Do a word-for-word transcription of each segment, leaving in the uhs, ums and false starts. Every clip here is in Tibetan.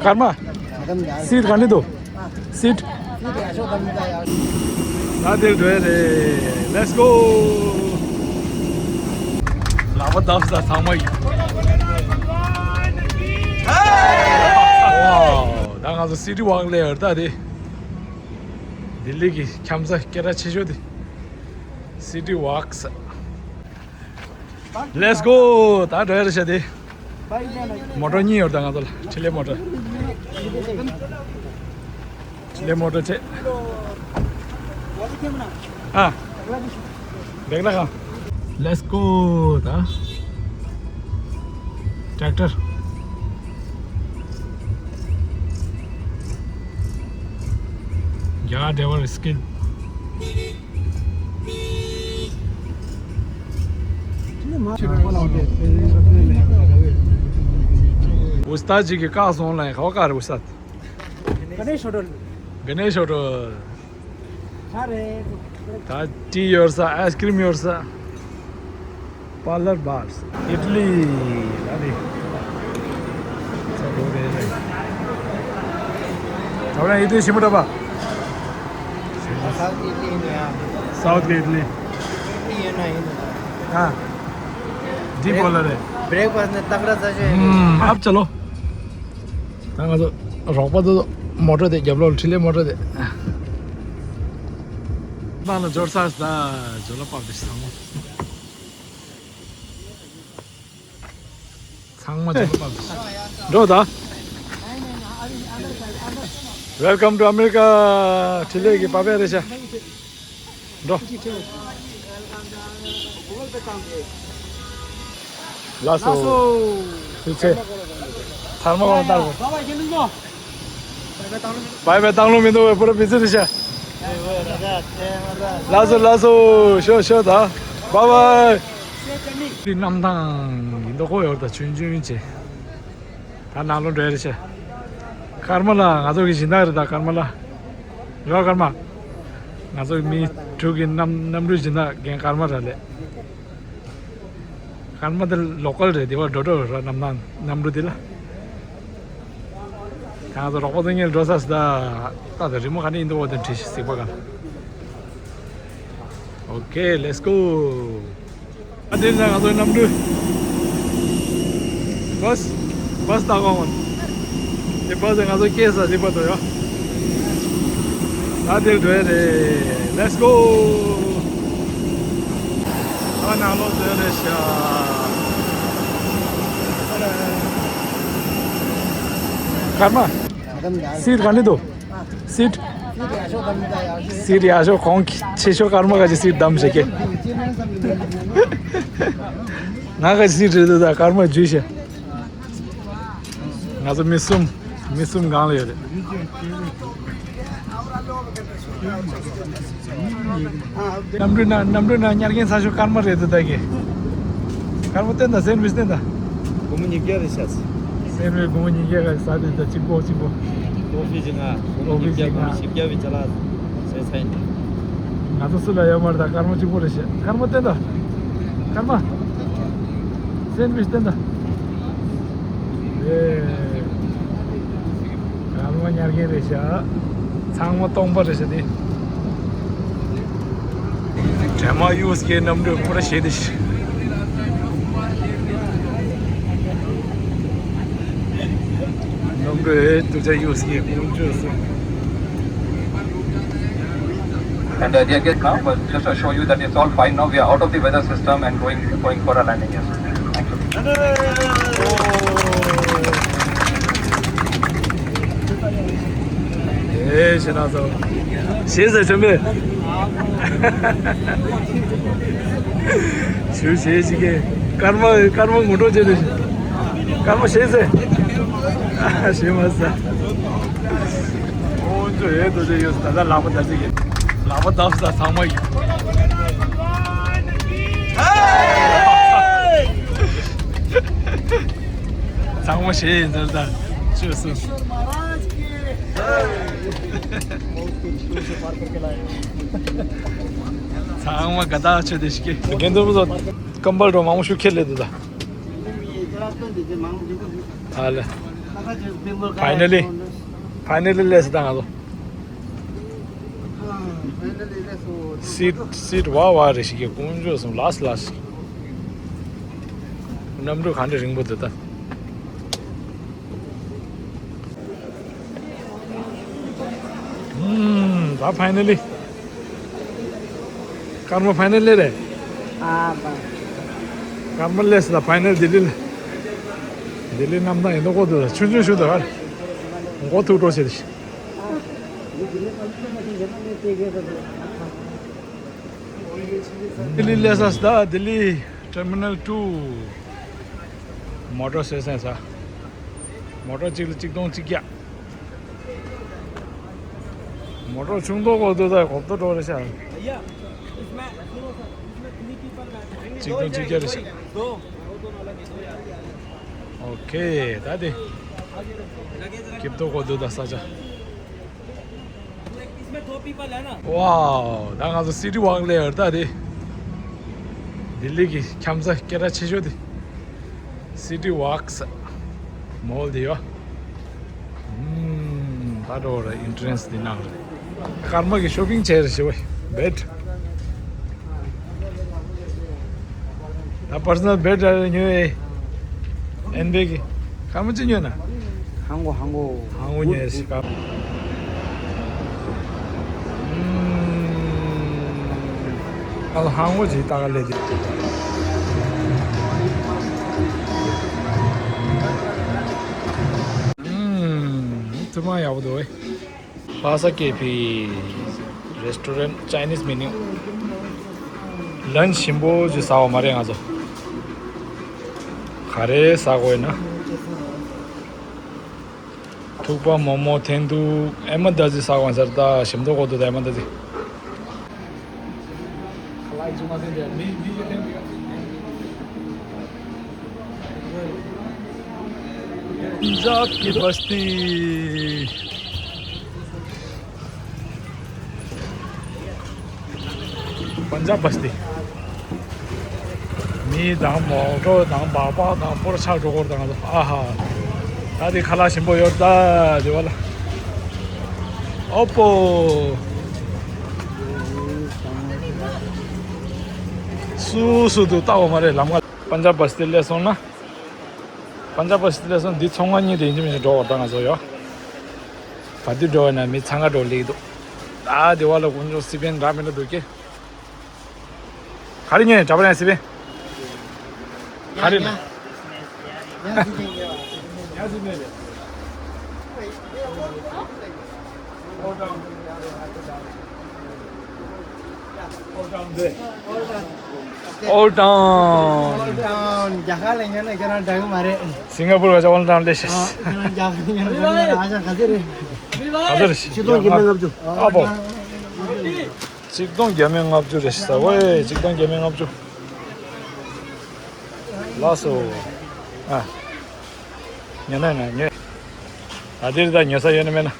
ཀརྨ། སིཊ་ག་འདྲ་འདུག་སིཊ། ད་དེར་འགྲོ་ཡ་རེད། Let's go. ལག་པ་བརྡབས་ས་ཚང་མ་ཡིན། ད་ང་ཚོ་སི་ཊི་ཝོག་ལ་ཡོད་ད་དེ། ལྡི་ལི་གི་འཁྱམ་ས་སྐད་གྲགས་ཆེ་ཤོས་དེ། སི་ཊི་ཝོག་ས། Let's go. ད་འགྲོ་ཡ་རེད་ཤག་དེ། མོ་ཊ་གཉིས་ཡོད་ད་ང་ཚོ་ལ། ཁྲི་ལེ་མོ་ཊ། ཁྲི་ལེ་མོ་ཊ་ཆེ། ཨ། Let's go. ད་ཊེག་ཊར། རྒྱ་གར་ཌ་རའི་ཝར་སི་ཀིལ། ཨུ་སྟཱད་ཅིག་གིས་བཀག་སོང་ལ། ག་བ་བཀག་རེད་ཨུ་སྟཱད། ག་ནས་ཤོ་ཏོ། ག་ནས་ཤོ་ཏོ། ད་ཊི་ཡོད་ས། ཨའི་སི་ཀི་རིམ་ཡོད་ས། པཱ་ལར་བར་སི། ཨི་ཊ་ལི་ལ་རེད། ས་རྡོ་རེད་རེད། ད་ལྟ་ཨི་ཊ་ལི་ཞིམ་པོ་འདྲ་པ། སའུ་ཐི་ཨི་ཊ་ལི་ཡིན་ན་ཡིན། ཨ། འདི་པཱ་ལར་རེད། བྷི་རེག་ཕ་སི་ནི་ཏག་ར་ས་ཆོད་ཡིན། ཨབ་ཅ་ལོ། ད་ང་ཚོ་རོགས་པ་ཚོ་མོ་ཊ་དེ་རྒྱབ་ལོགས་ལ་ཁྲི་ལེ་མོ་ཊ་དེ། ད་ལ་འབྱོར་ས་ད་འབྱོར་ལ་པ་དེ་ཚང་མ། ཚང་མ་འབྱོར་ལ་པ་དེ། འགྲོ་ད། Welcome to America. ཁྲི་ལེ་གི་པ་པའི་རེད་ཤག་འགྲོ། ལགས་སོ། ཐུགས་རྗེ་ཆེ། ཐར་མ་གོང་ལྟར་གོ། བའི་བའི་བཏང་ལུགས་མི་འདུག་བའི་པུ་ར་བི་ཛི་རེད་ཤག་ལགས་སོ་ལགས་སོ། ཤོག་ཤོག་ད། བའི་བའི། དེ་གནམ་ཐང་ཡིན་མདོག་ཁ་པོ་ཡོད་ད། ཆུང་ཆུང་བྱས། ད་ནང་ལོགས་འགྲོ་ཡ་རེད་ཤག་ཀརྨ་ལགས་ང་ཚོ་གི་སྦྱིན་བདག་རེད་ད། ཀརྨ་ལགས། རོ་ཀརྨ། ང་ཚོ་གི་མི་དྲུག་གི་གནམ་གནམ་གྲུའི་སྦྱིན་བདག་རྒན་ཀརྨ་ར་ལས། ཀརྨ་དེ་ལོ་ཀལ་རེད། དེ་བ་འགྲོ་འགྲོ་ར། གནམ་ཐང་གནམ་གྲུ་དེ་ལ། ད་ང་ཚོ་རོགས་པ་ཚོ་གཉིས་འགྲོ་ས་ཟེར་ད། ད་ད་རི་མོ་ག་ནས་ཡིན་འདུག་བ་དེ་བྲིས་ཤིག་གཟིགས་པ་ག་ལ། Okay, let's go. ཨ་དེ་ནས་ང་ཚོའི་གནམ་གྲུ། བྷ་སི། བྷ་སི་ལྟ་གོ་མ། དེ་བྷ་སི་ང་ཚོ་སྐྱེལ་ས་རིག་པ་དོ་ཡོ། ད་དེར་འགྲོ་ཡ་རེད། Let's go. ཨ་ནང་ལོགས་འགྲོ་ཡ་རེད་ཤག་ཀརྨ། སིཊ་ག་འདྲ་འདུག་སིཊ། སིཊ་ཡག་ཤོས་གོང་ཆེ་ཤོས་ཀརྨ་ག་ཅིག་སིཊ་བདམས་བྱེད་ཀྱི། ང་ག་ཅིག་སིཊ་རེད་འདུག་ད་ཀརྨ་བརྗོད་ཤེས། ང་ཚོ་མི་གསུམ། མི་གསུམ་སྒང་ལ་ཡོད་རེད། གནམ་གྲུའི་ནང་གནམ་གྲུའི་ནང་ཉར་མཁན་ཚ་ཤོས་ཀརྨ་རེད་འདུག་ད་གི། ཀརྨ་བསྟན་དང་སེན་ཝིཆ་བསྟན་དང་། སྒོར་མོ་ཉིས་བརྒྱ་རེད་ཤག་སེན་ཝིཆ་སྒོར་མོ་ཉིས་བརྒྱ་ག་ཟ་དེ་ད་གཅིག་པོ་གཅིག་པོ། ཀོ་ཧྥི་གཅིག་ང་། སྒོར་མོ་ཉིས་བརྒྱ་སྒོར་མོ་བཞི་བརྒྱ་བའི་ཅ་ལག་ཟས་ཚར་ཡིན། ང་ཚོ་སུ་ལ་ཡོད་མ་རེད་ད། ཀརྨ་གཅིག་པོ་རེད་ཤག་ཀརྨ་བསྟན་དང་། ཀརྨ། སེན་ཝིཆ་བསྟན་དང་། ཨེ། ཀརྨ་ཉར་མཁན་རེད་ཤག་ཚང་མ་སྟོང་པ་རེད་ཤག་དེ། དྲན་མ་ཡུ་ཨེས་ཀེ་གནམ་གྲུ་ཁོ་ར་ཞེ་དེ་ཤི། གནམ་གྲུ་ཨེ་ཏུ་ཅག་ཡུ་ཨེས་ཀེ་ཁོང་ཆུ་སོང་། And uh, dear guests, now, well, just to assure you that it's all fine now. We are out of the weather system and going going for a landing, yes. Thank you. ཨེ་ཤེ་ན་སོ། ཤེས་ཟེར་ཆོམ་པས། ཞུ་ཤེས་ཤིག་གེ། ཀརྨ་ཀརྨ་ངོ་སྤྲོད་བྱེད་དུ་ཤེས། ཀརྨ་ཤེས་ཟེར། ཤེས་མ་ཟ། ཨོ་ཚོ་ཨེ་དོ་ཅེ་ཡོད་ད་ལྟ་ལག་པ་ད་ཅིག་གེ། ལག་པ་བརྡབས་ས་ཚང་མ་ཡིན། ཚང་མ་ཞེ་ཡིན་ཟེར་ད། ཆོས་སུ། ཚང་མ་དགའ་ཐག་ཆོད་དེ་ཤི་ཀེ། དགེ་འདུན་པ་ཚོ་ཀམ་པལ་འགྲོ་མང་པོ་ཤུགས་ཁྱེར་ལེ་འདུག་ད། ཨ་ལེ། Finally, finally སླེབས་སོང་ད་ང་ཚོ། སིཊ་སིཊ་བ་བ་རེ་ཞིག་གི་དཀོན་མཆོག་གསུམ། ལཱསི་ལཱསི་གནམ་གྲུ་ག་འདྲ་རིང་པོ་འདུག་ད། ད་finally སྐར་མ་finally རེད། ཨ་པ། སྐར་མ་སླེབས་སོང་ད། finally ལྡི་ལི་ལ། ལྡི་ལི་གནམ་ཐང་ཡིན་མདོག་ཁ་པོ་འདུག་ད། ཆུང་ཆུང་ཞིག་འདུག་ག་མགོ་ཐུག་འགྲོ་བྱེད། ལྡི་ལི་སླེབས་སོང་ད། ལྡི་ལི་terminal two མོ་ཊ་བཟོས་སོང་ད། མོ་ཊ་གཅིག་ལ་གཅིག་སྟོང་གཅིག་བརྒྱ། མོ་ཊ་ཆུང་མདོག་ཁ་པོ་འདུག་ད། གོ་མདོག་འགྲོ་རེད་ཤག་གཅིག་སྟོང་གཅིག་བརྒྱ་རེད་ཤག་ཨོ་ཁེ། ད་དེ་སྐྱིད་མདོག་ཁ་པོ་འདུག་ད་ས་ཆ། ཝའོ། ད་ང་ཚོ་སི་ཊི་ཝོག་སླེབས་ཡོད་ད། དེ་ལྡི་ལི་གི་འཁྱམ་ས་སྐད་གྲགས་ཆེ་ཤོས་དེ་སི་ཊི་ཝོག་མོལ་དེ་ཡོད། ཨུམ། ད་འགྲོ་ར་ཨེན་ཊི་རན་སི་དེ་ནང་རེད། སྐར་མ་གི་ཤོ་པིང་བྱས་རེད་ཞེས་པ་བེད། ད་པར་སོ་ནལ་བེད་ར་ཉོས་ཨེ། ཨེན་བེ་གི་སྐར་མ་ཅི་ཉོས་ན། ཧང་གོ་ཧང་གོ། ཧང་གོ་ཉོས་ཤི་ཀ། ཨུམ། ཨ་ལ་ཧང་གོ་ཅི་ད་ག་ལེ་དེ། ཨུམ། ཐུ་མ་ཡག་པོ་འདུག་ཨེ། ལྷ་ས་ཀེ་ཕི་རེ་སི་ཊོ་རན་ཊི། ཅའི་ནིས་མེ་ནིའུ། ལན་ཆི་ཞིམ་པོ་ཅིག་ཟ་བ་མ་རེད་ང་ཚོ། ག་རེ་ཟ་དགོས་ཡིན་ན། ཐུག་པ། མོག་མོག། ཐེན་ཐུག། ཨེ་མ་ད་ཟི་ཟ་དགོས་ཟེར་ད། ཞིམ་མདོག་ཁ་པོ་འདུག་ད་ཨེ་མ་ད་ཟི། पंजाब की बस्ती। पंजाब बस्ती། མི་དང་མོ་ཊ་དང་སྦག་སྦག་དང་སྤོ་ར་ཆགས་འགྲོ་སྐོར་དང་། ཨ་ཧ། ད་དེ་ཁ་ལག་ཞིམ་པོ་ཡོད་ད། དེ་བ་ལ། ཨོ་པོ། སུ་སུ་འདུག་ལྟ་བ་མ་རེད་ལམ་ཁ། པན་ཇབ་བ་སི་ཏི་སླེབས་སོང་ན། པན་ཇབ་བ་སི་ཏི་སླེབས་སོང་། འདི་ཚོང་ཁང་གཉིས་དེ་ཡིན་གཅིག་མིན་གཅིག་འགྲོ་བར་ད་ང་ཚོ་ཡོད། ག་དུས་འགྲོ་བ་ན་མི་འཚང་ཁ་འགྲོ་ལེགས་འདུག་ད་དེ་བ་ལ་དཀོན་མཆོག་སི་པན་འདྲ་མི་འདྲ་འདུག་ཀྱེ། ག་རེ་ཉོས་འདྲ་པ་རེད་སི་པན། ག་རེ་ལ། ཨོལ་ཊའུན། ཨོལ་ཊའུན། རྒྱ་གར་ལ་ཉན་ན་ཁྱེད་རང་འདྲ་གི་མ་རེད། སིང་ག་པུར་ག་ཆ་ཨོལ་ཊའུན་ལས་ཤེས། ཨ་ཁྱེད་རང་རྒྱ་གར་ཉན་ན་ཁྱེད་རང་རང་ཤ་ག་ཚོད་རེད། ག་ཚོད་རེད། ཆིག་སྟོང་བརྒྱ་མེད་ལྔ་བཅུ། ཨ་པོ། ཆིག་སྟོང་བརྒྱ་མེད་ལྔ་བཅུ་རེད་ཟེར་བས། ཆིག་སྟོང་བརྒྱ་མེད་ལྔ་བཅུ། ལགས་སོ། ཨ། ཉོ་ན་ན་ཉོས། ད་འདིར་ད་ཉོ་ས་ཡོད་ན་མེད་ན།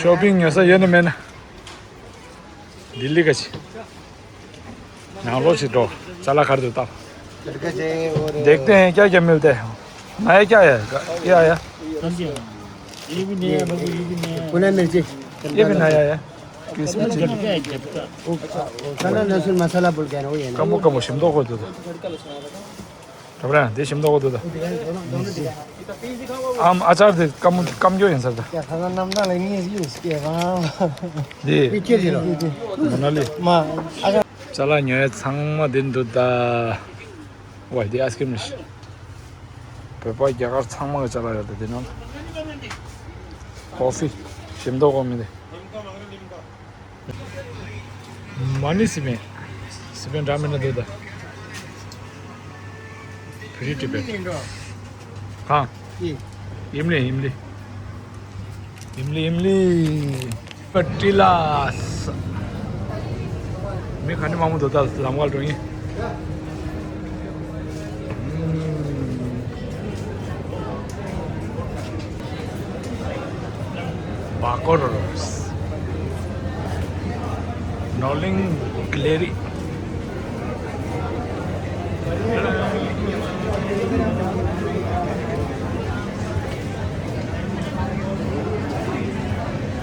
ཤོ་པིང་ཉོ་ས་ཡོད་ན་མེད་ན། ལྡི་ལི་ག་ཆི། ནང་ལོགས་ཤིག་འགྲོ། ཅ་ལག་ག་རེ་འདུག་ལྟ། देखते हैं क्या क्या मिलता है। नया क्या है? क्या आया? ये भी नया है, ये भी नया है। पुणे मिर्ची। ये भी नया है। किस मिर्ची? झटका है, झटका। वो काला लहसुन मसाला बोल के है ना, वही है ना? कमो कमो ཞིམ་མདོག་ཁ་པོ་འདུག་ད། ད་བར་འདི་ཞིམ་མདོག་ཁ་པོ་འདུག་ད། ཨམ་ཨ་ཅར་དེ་སྐམ་སྐམ་རྒྱུ་ཡིན་ས་ད། ཡ་ཁ་ཁ་རྣམ་གྲངས་ལ་ངེས་ཡིན་སྐྱེ་རང་། འདི། མི་ཁྱེར་ཡིན་རོ། མོ་ན་ལི། མ། ཨ་ཅག་ཅ་ལག་ཉོ་ཡ་ཚང་མ་འདི་འདུག་ད། ཝའི་འདི་ཨའི་སི་ཀྲིམ་རེད། བོད་པ་རྒྱ་གར་ཚང་མ་གི་ཅ་ལག་ཡོད་ད་འདི་ནང་། ཀོ་ཕི། ཞིམ་མདོག་ཁ་པོ་མི་འདི། མ་ཎི་སི་པན། སི་པན་འདྲ་མི་འདྲ་འདུག་ད། Pretty bad. ཧ། ཡིན་ལེ་ཡིན་ལེ། ཡིན་ལེ་ཡིན་ལེ། པ་ཏི་ལ་ས། མི་ག་ནི་མང་པོ་འདུག་ད་ལམ་ཁར་འགྲོ་ཡིན། ཨུམ། བ་ཀོ་རོ་རོས། ནོར་གླིང་ཀ་ལེ་རི།